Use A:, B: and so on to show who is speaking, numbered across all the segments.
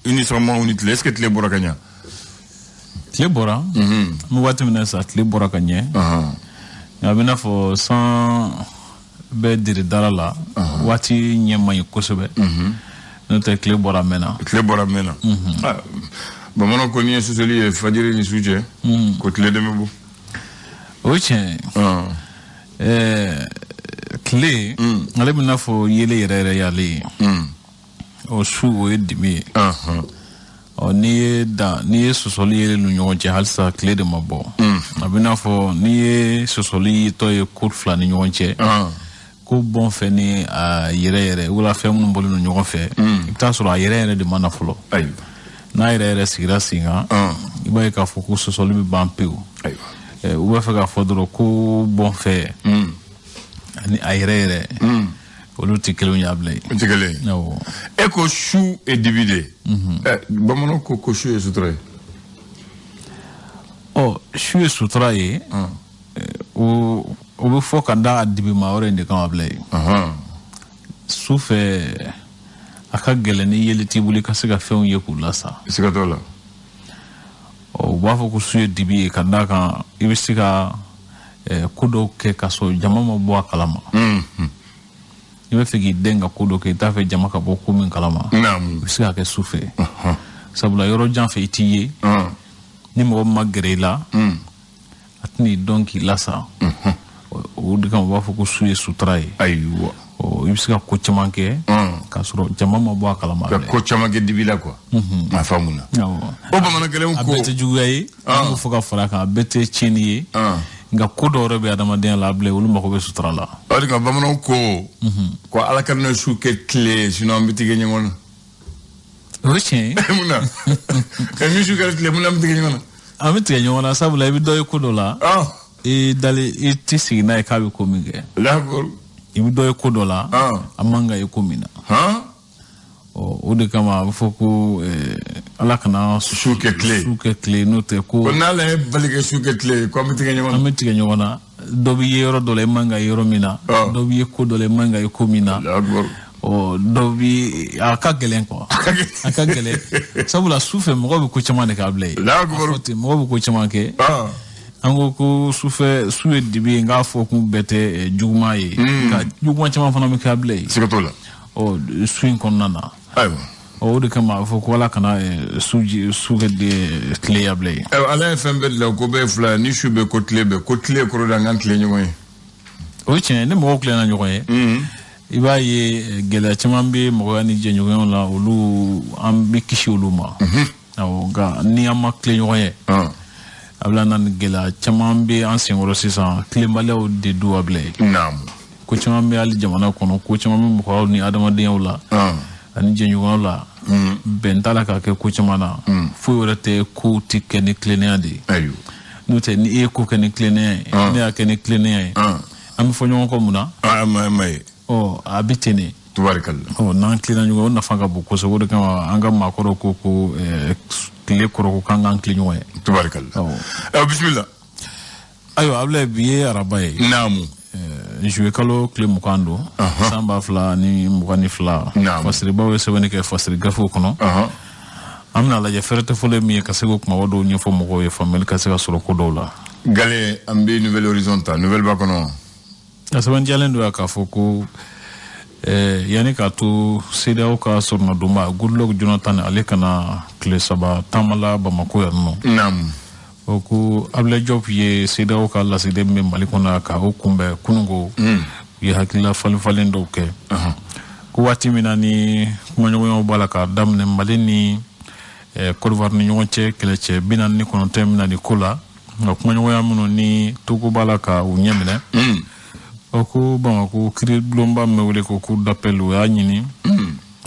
A: I ni sɔgɔma, u ni tile. Est ce que tile bɔra ka ɲa?
B: Tile bɔra. An bɛ waati min na sisan, tile bɔra ka ɲɛ. Nka a bɛ n'a fɔ san bɛ diri dara la, waati ɲɛ man ɲi kosɛbɛ. N'o tɛ, tile bɔra a mɛnna.
A: Tile bɔra mɛnna. Bamananw ko n'i ye sosoli ye fajiri ni su cɛ, ko tile de bɛ bɔ.
B: O ye tiɲɛ ye. Tile, ale bɛ n'a fɔ yelen yɛrɛ yɛrɛ y'ale ye. Ɔ, su, o ye dimi ye. Ɔ, n'i ye da, n'i ye sɔsɔli yelen ni ɲɔgɔn cɛ, halisa tile de ma bɔ. A bɛ n'a fɔ n'i ye sɔsɔli yetɔ ye ko fila ni ɲɔgɔn cɛ, ko bɔn fɛ ni a yɛrɛ yɛrɛ wala fɛn minnu bɔlen don ɲɔgɔn fɛ, i bɛ taa sɔrɔ a yɛrɛ yɛrɛ de ma na fɔlɔ. N'a yɛrɛ yɛrɛ sigira sen kan, i b'a ye k'a fɔ ko sɔsɔli bɛ ban pewu. U b'a fɛ k'a fɔ dɔrɔn ko bɔn fɛ ani a yɛrɛ yɛrɛ, olu tɛ kelenw y'a bila ye.
A: O tɛ kelen ye.
B: Awɔ.
A: E ko su ye dibi de ye. Bamananw ko su ye sutura ye.
B: Ɔ, su ye sutura ye. O bɛ fɔ ka da a dibima yɔrɔ in de kama bila ye. Su fɛ, a ka gɛlɛn ni yeli t'i bolo i ka se ka fɛnw ye k'u lasa.
A: Siga t'o la.
B: Ɔ, u b'a fɔ ko su ye dibi ye ka d'a kan i bɛ se ka ko dɔw kɛ ka sɔrɔ jama ma bɔ a kalama. I bɛ fɛ k'i den ka ko dɔ kɛ, i t'a fɛ jama ka bɔ ko min kalama. I bɛ se k'a kɛ su fɛ, sabula yɔrɔ jan fɛ i t'i ye. Ni mɔgɔ min ma gɛrɛ i la, a tɛn'i dɔn k'i lasa. O de kama u b'a fɔ ko su ye sutura ye. Ɔ, i bɛ se ka ko caman kɛ k'a sɔrɔ jama ma bɔ a kalama.
A: Ka ko caman kɛ dibi la quoi. A faamuna. O bamanan kelenw
B: A
A: ko
B: bɛɛ tɛ juguya ye, an b'o fɔ ka fara a kan, a bɛɛ tɛ tiɲɛni ye. Nka ko dɔw yɛrɛ bɛ adamadenya la, a bila olu mago bɛ sutura la.
A: O de kama bamananw ko Ala kana su kɛ tile ye, sinon an bɛ tigɛ ɲɔgɔn na.
B: O ye tiɲɛ ye.
A: Mun na? Ni su kɛra tile, mun na an bɛ tigɛ ɲɔgɔn na?
B: An bɛ tigɛ ɲɔgɔn na sabula i bɛ dɔ ye ko dɔ la, i dalen i tɛ sigi n'a ye k'a bɛ ko min kɛ. I bɛ dɔ ye ko dɔ la, a man ka ye ko min na. Ɔ, o de kama a bɛ fɔ ko Ala kana
A: su kɛ tile.
B: Su kɛ tile, n'o tɛ ko.
A: Ko n'Ala ye bali kɛ su kɛ tile ye, ko an bɛ tigɛ ɲɔgɔn na.
B: An bɛ tigɛ ɲɔgɔn na. Dɔ bɛ ye yɔrɔ dɔ la, i man ka ye yɔrɔ min na. Dɔ bɛ ye ko dɔ la, i man ka ye ko min na. Ɔ, dɔ bɛ a ka gɛlɛn quoi. A ka gɛlɛn. Sabula su fɛ, mɔgɔ bɛ ko caman de k'a bila yen. A fɔ ten, mɔgɔ bɛ ko caman kɛ. An ko ko sufɛ, su ye dibi ye, n k'a fɔ kun bɛɛ tɛ juguman ye. Nka juguman caman fana bɛ kɛ a bila yen.
A: Siga t'o la.
B: Ɔ, su in kɔnɔna na. Ɔ, o de kama a bɛ fɔ ko Ala kana su kɛ tile ya bila yen.
A: Ayiwa, Ala ye fɛn bɛɛ dilan ko bɛɛ ye fila ye, ni su bɛ ko tile bɛ, ko tile kɔrɔ de an k'an tilen ɲɔgɔn ye.
B: O ye tiɲɛ ye, ni mɔgɔw tilenna ɲɔgɔn ye, i b'a ye gɛlɛya caman bɛ mɔgɔya ni jɛɲɔgɔnyaw la, olu an bɛ kisi olu ma. Awɔ, nka ni an ma tilen ɲɔgɔn ye, a bɛ na ni gɛlɛya caman bɛ an senkɔrɔ sisan, tilenbaliyaw de don a bila ye. Ko caman bɛ hali jamana kɔnɔ, ko caman bɛ mɔgɔw ni adamadenyaw la ani jɛɲɔgɔnyaw la, bɛn t'a la ka kɛ ko caman na. Foyi wɛrɛ tɛ, kow tɛ kɛ ni tilennenya de ye. N'o tɛ, ni e ye ko kɛ ni tilennenya ye, ne y'a kɛ ni tilennenya ye, an bɛ fɔ ɲɔgɔn kɔ mun na? Ɔ, a bɛ ten de. Ɔ, n'an tilenna ɲɔgɔn ye, o nafa ka bon kosɛbɛ. O de kama an ka maakɔrɔw ko tile kɔrɔ ko k'an k'an tilen ɲɔgɔn ye.
A: Ɔ, bisimila.
B: Ayiwa, Abulayi, bi ye araba ye. Juillet kalo tile 20 don, san 2022. Fasiribaw ye sɛbɛnni kɛ fasiri gafew kɔnɔ. An bɛna lajɛ fɛɛrɛ tɛ fɔlɔ min ye ka se k'o kumaba dɔw ɲɛfɔ mɔgɔw ye, faamuyali ka se ka sɔrɔ ko dɔw la.
A: Gale, an bɛ Nouvel Horizon ta, Nouvelle b'a kɔnɔ.
B: A sɛbɛn diyalen don k'a fɔ ko yanni k'a to CEDEAO ka sɔrɔnadonba Goodluck Jonathan, ale kana tile 3 taama la Bamakɔ yan nɔ. O ko Abdoulaye Diop ye CEDEAO ka lasigiden min bɛ Mali kɔnɔ ka o kunbɛn kununko, u ye hakilila falen falen dɔw kɛ. Ko waati min na ni kumaɲɔgɔnyaw b'a la k'a daminɛ Mali ni Côte d'Ivoire ni ɲɔgɔn cɛ, kɛlɛcɛ 49 min na nin ko la, nka kumaɲɔgɔnya minnu ni Togo b'a la ka u ɲɛ minɛ. O ko Bamakɔ kiiribulonba min bɛ wele ko cour d'appel, o y'a ɲini,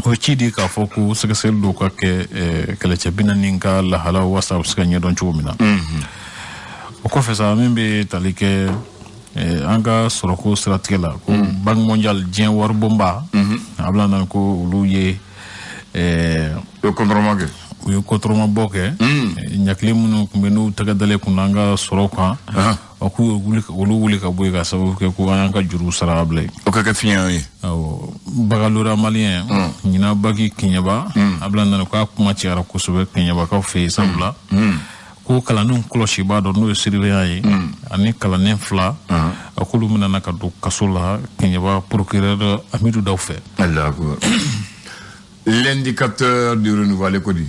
B: o ci di k'a fɔ ko sɛgɛsɛgɛli dɔw ka kɛ kɛlɛcɛ 40 ka lahalaw walasa u bɛ se ka ɲɛdɔn cogo min na. O kɔfɛ sa, min bɛ tali kɛ an ka sɔrɔko siratigɛ la, ko Banque mondiale, diɲɛ waribonba, a bɛna na ko olu ye u ye kɔtɔrɔmabɔ kɛ ɲakili minnu tun bɛ n'u tɛgɛ dalen kun an ka sɔrɔ kan. K'u olu wuli ka bɔ yen ka sababu kɛ ko an y'an ka juru sara a bila yen.
A: O ka kɛ fiɲɛ ye.
B: Awɔ, baccalauréat malien ɲinan baki Keɲeba a bila nana k'a kuma cayara kosɛbɛ Keɲebakaw fɛ yen, sabula ko kalandenw kɔlɔsibaa dɔ n'o ye surveillant ye ani kalanden 2 a k'olu minɛna ka don kaso la Keɲeba procureur Amidu Daw fɛ.
A: Allahu akbar. L'indicateur du renouveau ale ko di?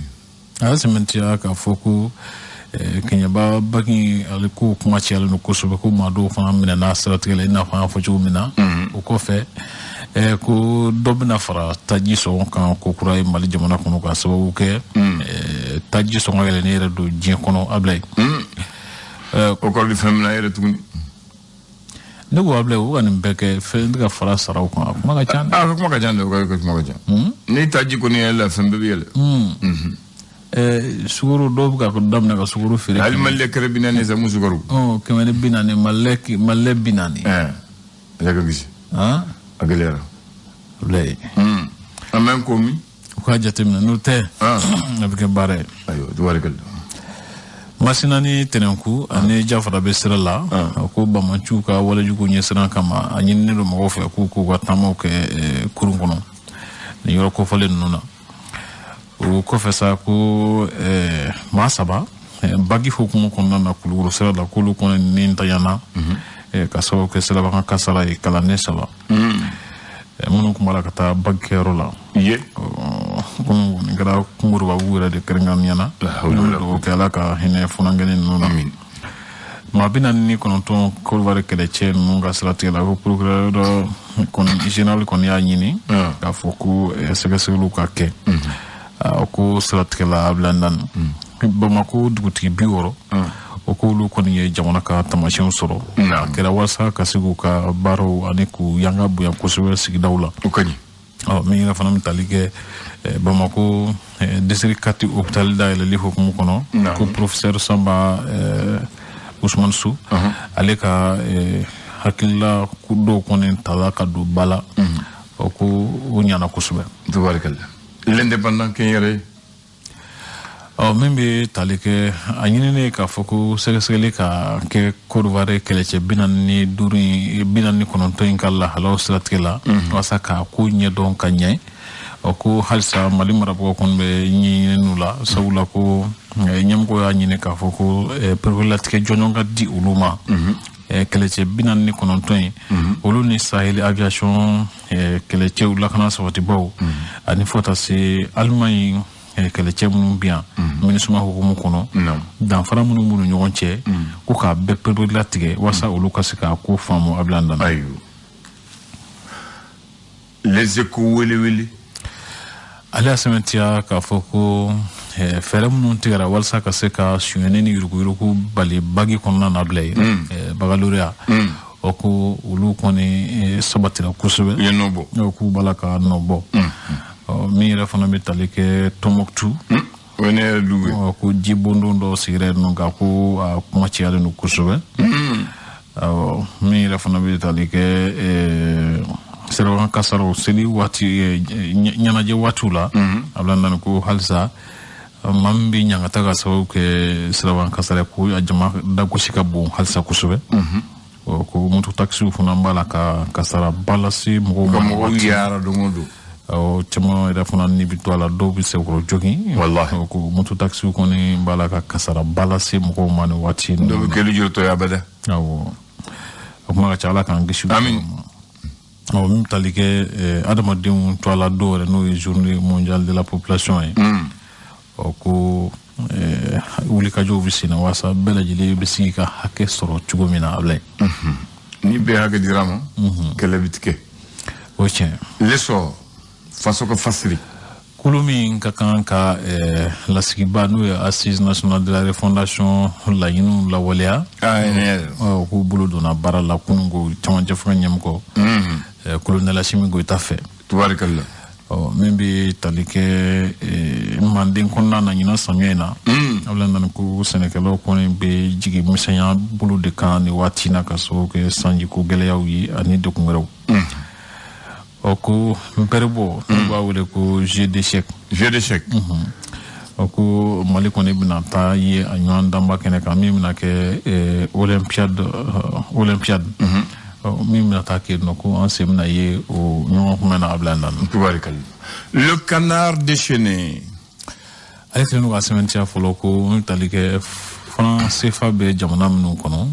B: A y'a sɛmɛntiya k'a fɔ ko Keɲeba baki ale ko kuma cayalen don kosɛbɛ, ko maa dɔw fana minɛna siratigɛ la i n'a fɔ an y'a fɔ cogo min na. O kɔfɛ ko dɔ bɛna fara taji sɔngɔ kan ko kura ye Mali jamana kɔnɔ ka sababu kɛ taji sɔngɔ yɛlɛnnen yɛrɛ don diɲɛ kɔnɔ Ablaye.
A: O kɔrɔ di fɛn min na yɛrɛ tuguni.
B: Ne ko Ablaye, u ka nin bɛɛ kɛ fɛn tɛ ka fara saraw kan, a kuma ka ca dɛ.
A: A kuma ka ca dɛ, o kuma ka ca. Ni taji kɔni yɛlɛla fɛn bɛɛ bɛ yɛlɛ.
B: Sukaro dɔw bɛ ka daminɛ ka sukaro feere.
A: Hali malilɛ kɛrɛ 40 sa mun sukaro.
B: 140 malilɛ 40.
A: Ala ka kisi. A gɛlɛyara.
B: Ablaye.
A: An b'an ko min?
B: U k'a jateminɛ n'o tɛ a bɛ kɛ baara ye.
A: Ayiwa, tubaarikala.
B: Masina ni Tɛnɛnku ani Jafara bɛ sira la, ko bamanciw ka walejugu ɲɛsiran kama a ɲininen don mɔgɔw fɛ k'u k'u ka taamaw kɛ kurun kɔnɔ nin yɔrɔ kofɔlen ninnu na. O kɔfɛ sa ko maa 3 bagi hukumu kɔnɔna na Kulukoro sira la k'olu kɔni ni ntanyana ka sababu kɛ sirabakan kasara ye kalanden 3 minnu tun b'a la ka taa bagi kɛyɔrɔ la. Komi nin kɛra kunkurubabugu yɛrɛ de kɛrɛnkɛrɛnnenya na. Dugawu kɛ Ala ka hinɛ funankɛnin ninnu na. Maa 49 Côte d'Ivoire kɛlɛcɛ ninnu ka siratigɛ la ko procureur kɔni général kɔni y'a ɲini k'a fɔ ko sɛgɛsɛgɛliw ka kɛ. O ko siratigɛ la a bila naani Bamako dugutigi 60 o k'olu kɔni ye jamana ka taamasiyɛnw sɔrɔ. A kɛra walasa ka se k'u ka baaraw ani k'u yanga bonya kosɛbɛ sigidaw la.
A: O ka ɲi.
B: Min yɛrɛ fana bɛ tali kɛ Bamako district 4 hôpital dayɛlɛli hukumu kɔnɔ, ko professeur Samba Ousmane Sou ale ka hakilila dɔw kɔni tala ka don ba la, o ko o ɲɛna kosɛbɛ.
A: Tubaarikala. L'indépendant kɛnyɛrɛ ye.
B: Min bɛ tali kɛ a ɲininen k'a fɔ ko sɛgɛsɛgɛli ka kɛ Côte d'Ivoire kɛlɛcɛ 45 in 49 in ka lahalaw siratigɛ la walasa k'a ko ɲɛdɔn ka ɲɛ. Ko halisa Mali marabagaw kɔni bɛ ɲɛɲininiw la, sabula ko ɲɛmɔgɔw y'a ɲini k'a fɔ ko pereperelatigɛ jɔnjɔn ka di olu ma. Kɛlɛcɛ 49 in olu ni Sahel aviation kɛlɛcɛw lakana sabatibaw ani fo ka se Allemagne kɛlɛcɛ minnu bɛ yan MINUSMA hukumu kɔnɔ, danfara minnu b'u ni ɲɔgɔn cɛ, ko k'a bɛɛ pereperelatigɛ walasa olu ka se k'a ko faamu a bila dan.
A: Ayiwa. Les Échos wele wele.
B: Ale y'a sɛmɛntiya k'a fɔ ko fɛɛrɛ minnu tigɛra walasa ka se ka sonyɛni ni yuruguyurugu bali bagi kɔnɔna na bila yen baccalauréat, o ko olu kɔni sabatira kosɛbɛ.
A: U ye nɔ bɔ.
B: K'u b'a la ka nɔ bɔ. Min yɛrɛ fana bɛ tali kɛ Tɔnbɔkutu.
A: O ye ne yɛrɛ dugu ye.
B: Ko jibondon dɔ sigira yen nɔ nka ko a kuma cayalen don kosɛbɛ. Awɔ, min yɛrɛ fana bɛ tali kɛ sirabakan kasaraw seli waati ɲɛnajɛ waatiw la, a bila nana ko halisa maa min bɛ ɲangata ka sababu kɛ sirabakan kasara ko a jama dagosi ka bon halisa kosɛbɛ. Ko moto taxi fana b'a la ka kasara ba lase mɔgɔw
A: ma. Ka mɔgɔw yaara don o don.
B: Awɔ, caman yɛrɛ fana ni bɛ to a la, dɔw bɛ sekɔrɔ jogin.
A: Walahi.
B: Ko moto taxi kɔni b'a la ka kasara ba lase mɔgɔw ma nin waati
A: ninnu. Dɔw bɛ kɛ juru tɔ ye abada.
B: Awɔ, o kuma ka ca, Ala k'an kisi.
A: Amin.
B: Awɔ, min bɛ tali kɛ adamadenw tɔgɔ la dɔw yɛrɛ n'o ye journée mondiale de la population ye. Ɔ ko wulikajɔw bɛ sen na walasa bɛɛ lajɛlen bɛ se k'i ka hakɛ sɔrɔ cogo min na a bila.
A: Ni bɛɛ hakɛ dira ma, kɛlɛ bɛ tigɛ.
B: O tiɲɛ.
A: L'essor faso ka fasiri.
B: Kulu min ka kan ka lasigiba n'o ye assise nationale de la refondation laɲiniw lawaleya, k'u bolo donna baara la kunun ko camancɛ fanga ɲɛmɔgɔ colonel Assimi Goïta fɛ.
A: Tubaarikala.
B: Min bɛ tali kɛ manden kɔnɔna na ɲinan samiyɛ in na, a bɛna nana ko sɛnɛkɛlaw kɔni bɛ jigi misɛnya bolo de kan nin waati in na ka sababu kɛ sanjiko gɛlɛyaw ye ani degun wɛrɛw. Ɔ ko npɛrɛbɔ n'u b'a wele ko jeu d'échec.
A: Jeu d'échec.
B: Ɔ Ko Mali kɔni bɛna taa ye a ɲɔgɔn danba kɛnɛ kan min bɛna kɛ olympiade min bɛna taa kɛ nɔ, ko an sen bɛna ye o ɲɔgɔn kunbɛn na a bila na.
A: Tubarikali. Le Canard déchaîné.
B: Ale kɛlen don ka sɛbɛntiya fɔlɔ ko n tali kɛ franc CFA bɛ jamana minnu kɔnɔ,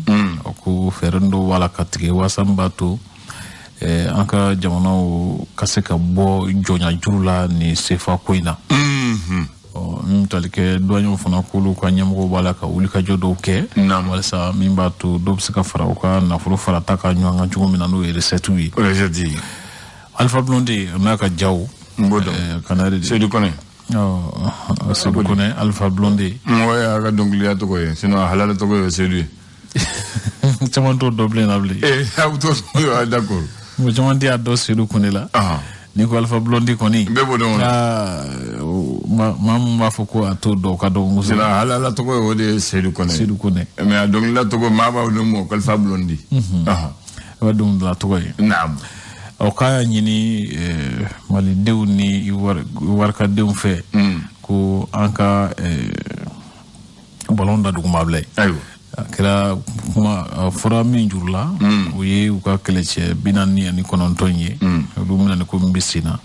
B: ko fɛɛrɛ dɔw b'a la ka tigɛ walasa min b'a to an ka jamanaw ka se ka bɔ jɔnya juru la ni CFA ko in na. Min tali kɛ douaniers fana, k'olu ka ɲɛmɔgɔw b'a la ka wulikajɔ dɔw kɛ walasa min b'a to dɔw bɛ se ka fara u ka nafolo farata ka ɲɔgɔn kan cogo min na, n'o ye recette ye.
A: Recette.
B: Alpha Blondy n'a ka jaw.
A: N b'o dɔn.
B: Kanari de.
A: Seydou Kone.
B: Seydou Kone, Alpha Blondy.
A: Mɔgɔ y'a ka dɔnkilida tɔgɔ ye, sinon a halala tɔgɔ ye Seydou ye.
B: Caman t'o dɔn bilen na bilen.
A: Ee, aw t'o dɔn, d'accord.
B: Mɔgɔ caman tɛ a dɔn Seydou Kone la. N'i ko Alpha Blondy kɔni.
A: Bɛɛ b'o dɔn.
B: Maa mun b'a fɔ ko a t'o dɔn, o ka dɔgɔn kosɛbɛ.
A: Sinon a halala tɔgɔ ye o de ye Seydou Kone.
B: Seydou Kone.
A: Mais a dɔnkilida tɔgɔ, maa b'a dɔn mɔgɔ ko Alpha Blondy.
B: A b'a dɔnkilida tɔgɔ ye.
A: Naam.
B: Ɔ, k'a y'a ɲini malidenw ni warikadenw fɛ ko an ka ballon da duguma bila ye.
A: Ayiwa.
B: A kɛra kuma a fɔra min juru la, o ye u ka kɛlɛcɛ 49 ye, olu bɛna ni ko min bɛ sen na.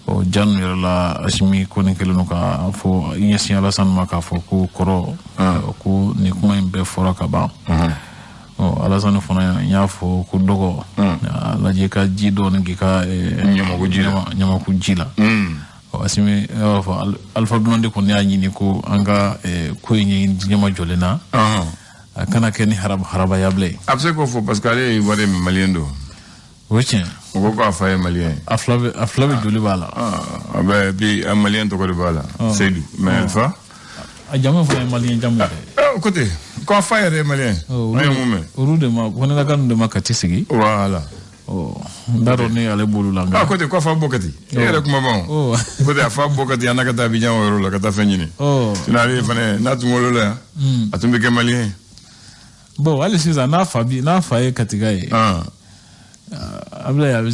B: Ɔ, ja ninnu yɛrɛ la, Asimi kɔni kɛlen don k'a fɔ i ɲɛsin Alasani ma k'a fɔ ko kɔrɔ ko nin kuma in bɛɛ fɔra ka ban. Ɔ, Alasani fana y'a fɔ ko dɔgɔ a lajɛ ka ji dɔɔni k'i ka
A: ɲamaku ji la.
B: Ɲamaku ji la. Ɔ, Asimi y'a fɔ Alpha Blondy kɔni y'a ɲini ko an ka ko in ɲɛɲini ɲɛma jɔlen na. A kana kɛ ni harabaya bilen.
A: A bɛ se k'o fɔ parce que ale ye Ivoirien mais malien don.
B: O ye tiɲɛ.
A: O ko k'a fa ye malien ye.
B: A fila bɛ joli b'a la.
A: A bɛ puis a malien tɔgɔ de b'a la. Seydou mais Alpha.
B: A jamu fana ye malien jamu yɛrɛ.
A: O ko ten ko a fa yɛrɛ ye malien ye. An ye mun mɛn.
B: Olu de ma Kɔnɛlaka ninnu de ma Kati sigi.
A: Voilà.
B: N t'a dɔn ni ale b'olu la.
A: Ah, ko ten ko a fa bɔ Kati. E yɛrɛ kuma ban o. Ko ten a fa bɔ Kati, a n'a ka taa Abidjan o yɔrɔ la ka taa fɛn ɲini. Sinon ale fana n'a tun wolola yan, a tun bɛ kɛ malien ye.
B: Bon, hali sisan n'a fa bi n'a fa ye Katika ye. Abdoulaye,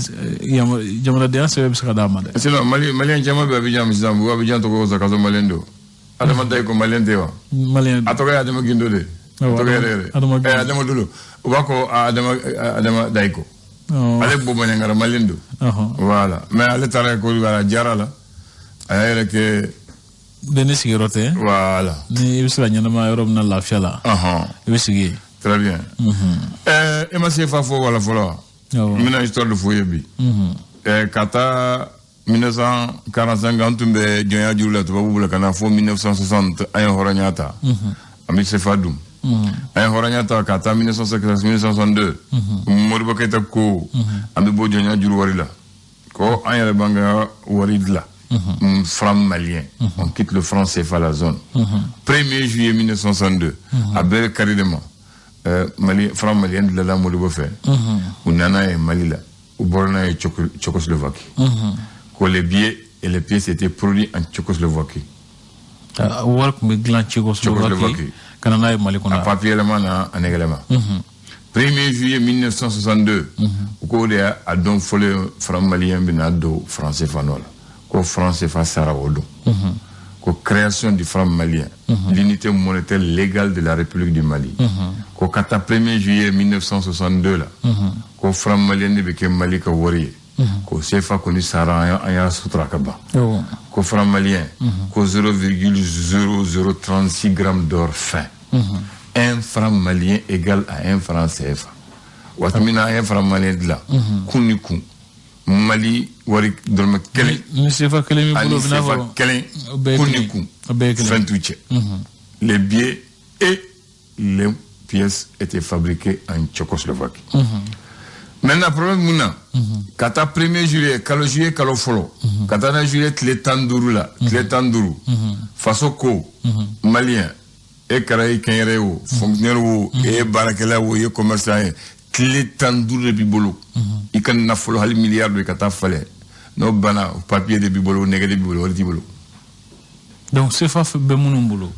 B: jamanadenya sɛbɛn bɛ se ka d'a ma dɛ.
A: Sinon malien caman bɛ Abidjan sisan, u bɛ Abidjan tɔgɔ sɔrɔ k'a sɔrɔ malien don. Adama Dayiko malien tɛ wa?
B: Malien don.
A: A tɔgɔ ye Adama Gindo de. A tɔgɔ yɛrɛ yɛrɛ. Adama Dolo. U b'a ko Adama Dayiko. Ale bɔ Bandiagara, malien don. Voilà, mais ale taara école la, a diyara la. A y'a yɛrɛ kɛ.
B: Den ni sigiyɔrɔ tɛ.
A: Voilà.
B: Ni i bɛ se ka ɲɛnamaya yɔrɔ min na lafiya la. I bɛ sigi yen.
A: Très bien. E ma CFA fɔ wala fɔlɔ wa? N bɛna histoire de fɔ ye bi. Ka taa 1945, an tun bɛ jɔnya juru la tubabu bolo ka na fɔ 1960, an ye hɔrɔnya ta. An bɛ CFA dun. An ye hɔrɔnya ta ka taa 1962. Modibo Keyita ko an bɛ bɔ jɔnya juru wari la. Ko an yɛrɛ b'an ka wari dilan. Franc malien. On quitte le franc CFA, la zone. 1er juillet 1962, a bɛɛ kari de ma. Mali, franc malien dilanna Modibo fɛ. U nana ye Mali la. U bɔra n'a ye Tchécoslovaquie. Que les billets et les pièces étaient produits en Tchécoslovaquie.
B: Wari tun bɛ dilan Tchécoslovaquie ka na n'a ye Mali kɔnɔ.
A: A papier lama n'a a nɛgɛlama. 1er juillet 1962, u ko de y'a dɔn fɔlɔ franc malien bɛna don franc CFA nɔ la. Ko franc CFA sara o don. Ko création du franc malien, l'unité monétaire légale de la République du Mali. Ko ka taa 1er juillet 1962 la, ko franc malien de bɛ kɛ Mali ka wari ye. Ko CFA kɔni sara, an y'a sutura ka ban. Ko franc malien, ko 0,0036 grammes d'or fin. Un franc malien égale à un franc CFA. Waati min na an ye franc malien dilan, kun ni kun. Mali wari dɔrɔmɛ kelen.
B: Ni CFA kelen b'i bolo,
A: ani CFA kelen, kun ni kun. Fɛn t'u cɛ. Les billets et les pièces étaient fabriquées en Tchécoslovaquie. Maintenant, problème mun na, ka taa 1er juillet, kalo juillet kalo fɔlɔ, ka taa na juillet tile 15 la, tile 15, faso ko malien, e kɛra i kɛnyɛrɛ ye o, fonctionnaire o, e ye baarakɛla o, i ye commerçant ye, tile 15 de b'i bolo. I ka nafolo hali miliyari don, i ka taa falen. N'o banna, papier de b'i bolo, nɛgɛ de b'i bolo, wari t'i bolo.
B: Donc CFA bɛ minnu bolo,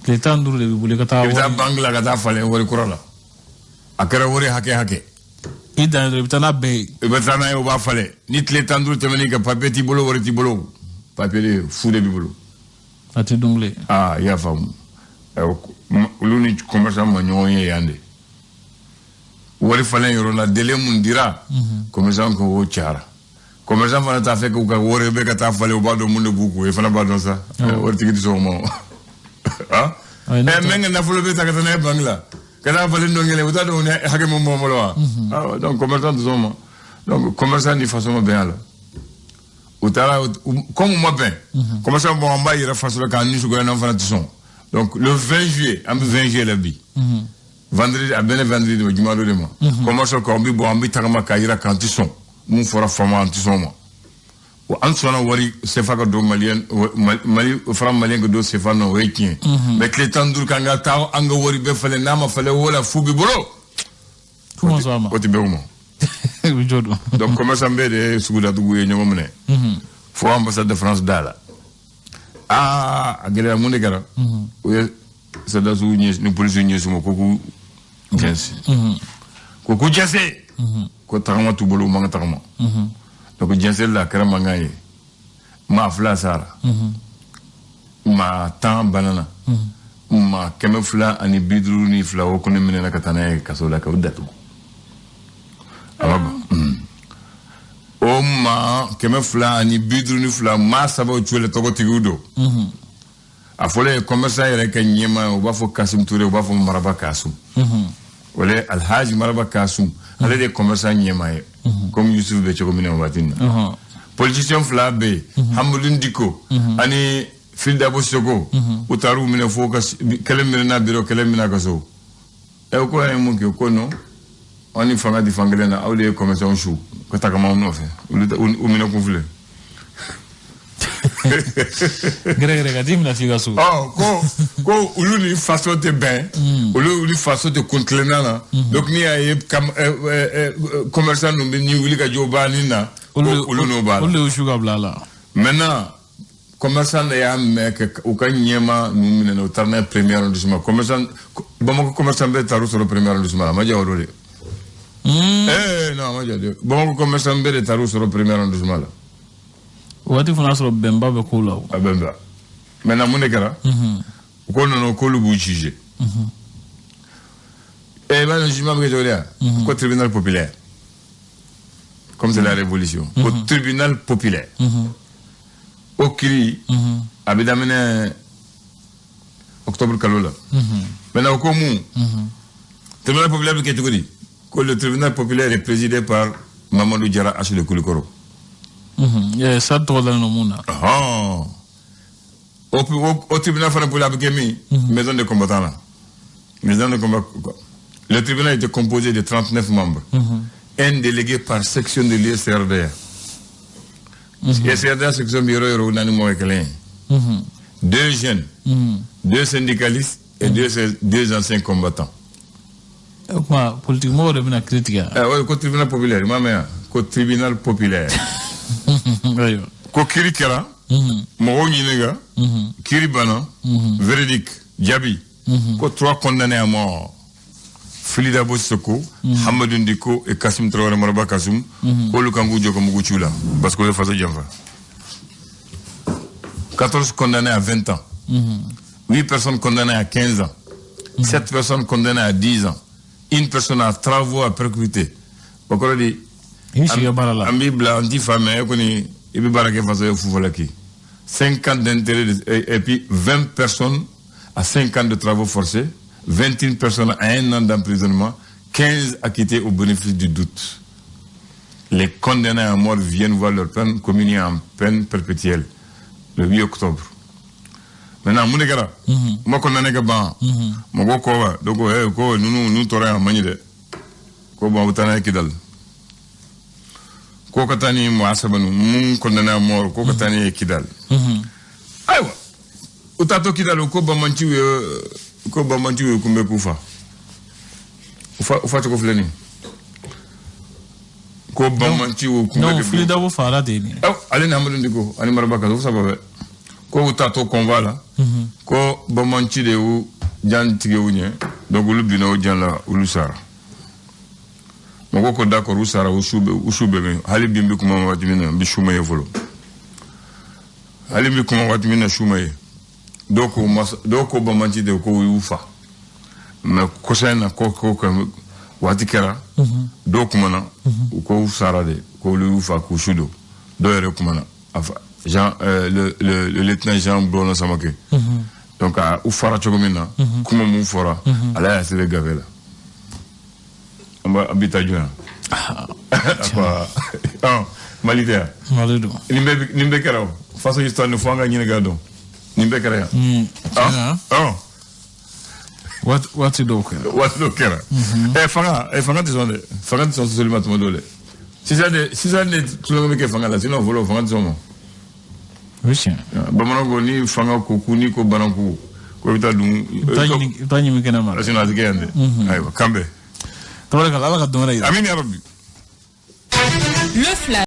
B: tile 15 de b'i bolo i ka taa.
A: I bɛ taa banque la ka taa falen wari kura la. A kɛra wari hakɛ hakɛ.
B: I dan ye dɔrɔn, i bɛ taa n'a bɛɛ ye.
A: I bɛ taa n'a ye, o b'a falen. Ni tile 15 tɛmɛn'i kan, papier t'i bolo, wari t'i bolo. Papier de fu de b'i bolo.
B: A tɛ dun bilen.
A: Aa, i y'a faamu, olu ni commerçant ma ɲɔgɔn ye yan de. Wari falen yɔrɔ la, délai mun dira commerçant ko, o cayara. Commerçant fana t'a fɛ k'u ka wari bɛ ka taa falen. U b'a dɔn mun de b'u kun, e fana b'a dɔn sa, waritigi tɛ sɔn o ma. Ah, ɛ, n bɛ n ka nafolo bɛ ta ka taa n'a ye banque la, ka taa falen don kelen, u t'a dɔn ni hakɛ min b'an bolo wa. Ah, donc commerçant tɛ sɔn o ma. Donc commerçant ni faso ma bɛn a la. U taara, comme u ma bɛn, commerçant, bon, an b'a yɛrɛ faso la k'an nisɔngoya, n'an fana tɛ sɔn. Donc le 20 juillet, an bɛ 20 juillet la bi, vendredi, a bɛnna vendredi ma, juma dɔ de ma, commerçant ko an bɛ bɔ, an bɛ tagama k'a yira k'an tɛ sɔn mun fɔra faama, an tɛ sɔn o ma. Wa an sɔnna wari CFA ka don malien, Mali franc malien ka don CFA nɔ, o ye tiɲɛ. Mais tile 15 k'an ka taa an ka wari bɛɛ falen, n'a ma falen, o la fu b'i bolo.
B: Kuma sɔn a ma.
A: O tɛ bɛn o ma.
B: O jɔ don.
A: Donc commerçant bɛɛ de ye sugudatugu ye ɲɔgɔn minɛ fo ambassade de France da la. Aa, a gɛlɛya, mun de kɛra? U ye sɔrɔdasiw ɲɛ ni polisiw ɲɛsin ma ko k'u jɛnsi, ko k'u jɛnse, ko tagama t'u bolo, u man ka tagama. Donc jɛnsɛli la, a kɛra mankan ye, maa 2 sara, maa 10 banana, maa 252, o kɔni minɛna ka taa n'a ye kaso la k'o datugu. A ma ban o maa 252, maa saba cule tɔgɔtigiw don. A fɔlɔ ye commerçant yɛrɛ ka ɲɛmaa ye, u b'a fɔ Kasim Ture, u b'a fɔ Maraba Kasum, o le Alhaji Maraba Kasum, ale de ye commerçant ɲɛmaa ye, comme Yusuf bɛ cogo min na waati in na. Politicien fila bɛ yen, Hamidou Diko ani Fily Dabo Seko, u taar'u minɛ fo ka kelen minɛ biro, kelen minɛ ka so. Ɛ, ko an ye mun kɛ? Ko non, an ni fanga di fan kelen na, aw de ye commerçant su ka tagama aw nɔfɛ, olu u minɛ kun filɛ.
B: Gɛrɛgɛrɛ ka t'i minɛ f'i ka so.
A: Ɔ, ko olu ni faso tɛ bɛn, olu ni faso tɛ kun tilenna na. Donc n'i y'a ye commerçant ninnu bɛ ni wuli ka jɔ ba ni na, ko olu n'o b'a la.
B: Olu de y'u su ka bila a la.
A: Maintenant commerçant de y'a mɛn kɛ u ka ɲɛma ninnu minɛ, u taara n'a ye premier arrondissement. Commerçant, Bamakɔ commerçant bɛɛ taar'u sɔrɔ premier arrondissement la. A ma diya o don de. Eh non, a ma diya dɛ. Bamakɔ commerçant bɛɛ de taar'u sɔrɔ premier arrondissement la.
B: O waati fana y'a sɔrɔ bɛnba bɛ kow la o.
A: A bɛnba. Maintenant mun de kɛra? U ko non, k'olu b'u juger. Eh, i b'a dɔn jugement bɛ kɛ cogo di wa? Ko tribunal populaire, comme c'est la révolution, ko tribunal populaire. O kiri a bɛ daminɛ octobre kalo la. Maintenant o ko mun, tribunal populaire bɛ kɛ cogo di? Ko le tribunal populaire est présidé par Mamadou Diarra H de Koulikoro.
B: Sa tɔgɔ dalen don mun na.
A: Ɔhɔn. O tribunal fana populaire a bɛ kɛ min? Maison de combattant la. Maison de combat. Le tribunal était composé de 39 membres, un délégué par section de l'USRDA. USRDA section bɛ yɔrɔ o yɔrɔ, naani mɔgɔ kelen ye. Deux jeunes, deux syndicalistes et deux anciens combattants.
B: O kuma, politique mɔgɔw de bɛna kiiri tigɛ.
A: Eh, oui, ko tribunal populaire, i m'a mɛn wa? Ko tribunal populaire.
B: Ayiwa.
A: Ko kiiri kɛra, mɔgɔw ɲininka, kiiri banna, verdict, jaabi. Ko trois condamnés à mort. Fily Dabo Seko, Hamadou Diko et Kassim Traoré Maraba Kassoum, k'olu kan k'u jɔ ka mugu ci u la parce que o ye faso janfa. 14 condamnés à 20 ans. 8 personnes condamnées à 15 ans. 7 personnes condamnées à 10 ans. Une personne à travaux à perpétuité. O kɔrɔ di?
B: I bɛ sigi baara la.
A: An b'i bila, an t'i fa, mais e kɔni i bɛ baara kɛ faso ye fufalaki. 5 ans d'intérêt et puis 20 personnes à 5 ans de travaux forcés, 21 personnes à 1 an d'emprisonnement, 15 acquittés au bénéfice du doute. Les condamnés à mort viennent voir leur peine commuée en peine perpétuelle le 8 octobre. Maintenant, mun de kɛra? U ma condamné ka ban. Mɔgɔw ko wa, dɔw ko eh, ko ninnu tɔɔrɔ yan a man ɲi dɛ. Ko bon, a bɛ taa n'a ye Kidal. Ko ka taa ni maa saba ninnu mun condamné à mort, ko ka taa ni ye Kidal. Ayiwa, u taatɔ Kidal, ko banbanciw ye kunbɛ k'u fa. U fa cogo filɛ nin ye. Ko banbanciw kunbɛ.
B: Donc Fily Dabo fagara ten de.
A: Ale ni Hamadu Diko ani Maraba Kaso, saba bɛɛ. Ko u taatɔ convoi la, ko banbanci de y'u jan tigɛ u ɲɛ, donc olu binna o jan la, olu sara. Mɔgɔw ko d'accord, u sara, u su bɛ min? Hali bi n bɛ kuma waati min na, n bɛ su ma ye fɔlɔ. Hali n bɛ kuma waati min na, su ma ye. Dɔw ko dɔw ko banbanci de ko y'u fa, mais kɔsa in na ko waati kɛra, dɔw kumana, u ko sara de, ko olu y'u fa k'u su don. Dɔw yɛrɛ kumana, Jean, le lieutenant Jean Bruno Samake. Donc u fara cogo min na, kuma mun fɔra, ala y'a sɛbɛn gafe la. An b'a an bɛ taa jɔn yan? Mali tɛ yan?
B: Mali don.
A: Nin bɛɛ kɛra o faso histoire nin, fo an ka ɲini k'a dɔn nin bɛɛ kɛra yan.
B: Waati dɔw kɛra.
A: Waati dɔw kɛra. Fanga tɛ sɔn dɛ, fanga tɛ sɔn sɔsɔli ma tuma dɔw dɛ. Sisan de tulonkɛ bɛ kɛ fanga la, sinon fɔlɔ fanga tɛ sɔn ma.
B: O ye tiɲɛ.
A: Bamananw ko ni fanga ko ku, n'i ko bananku ko i bɛ taa dun.
B: I bɛ taa ɲimi kɛnɛ ma.
A: Sinon a tɛ kɛ yan dɛ. Ayiwa, kan bɛn.
B: Tabarikala, Ala ka don wɛrɛ yira.
A: Amin ya Rabbi.
C: Le flash.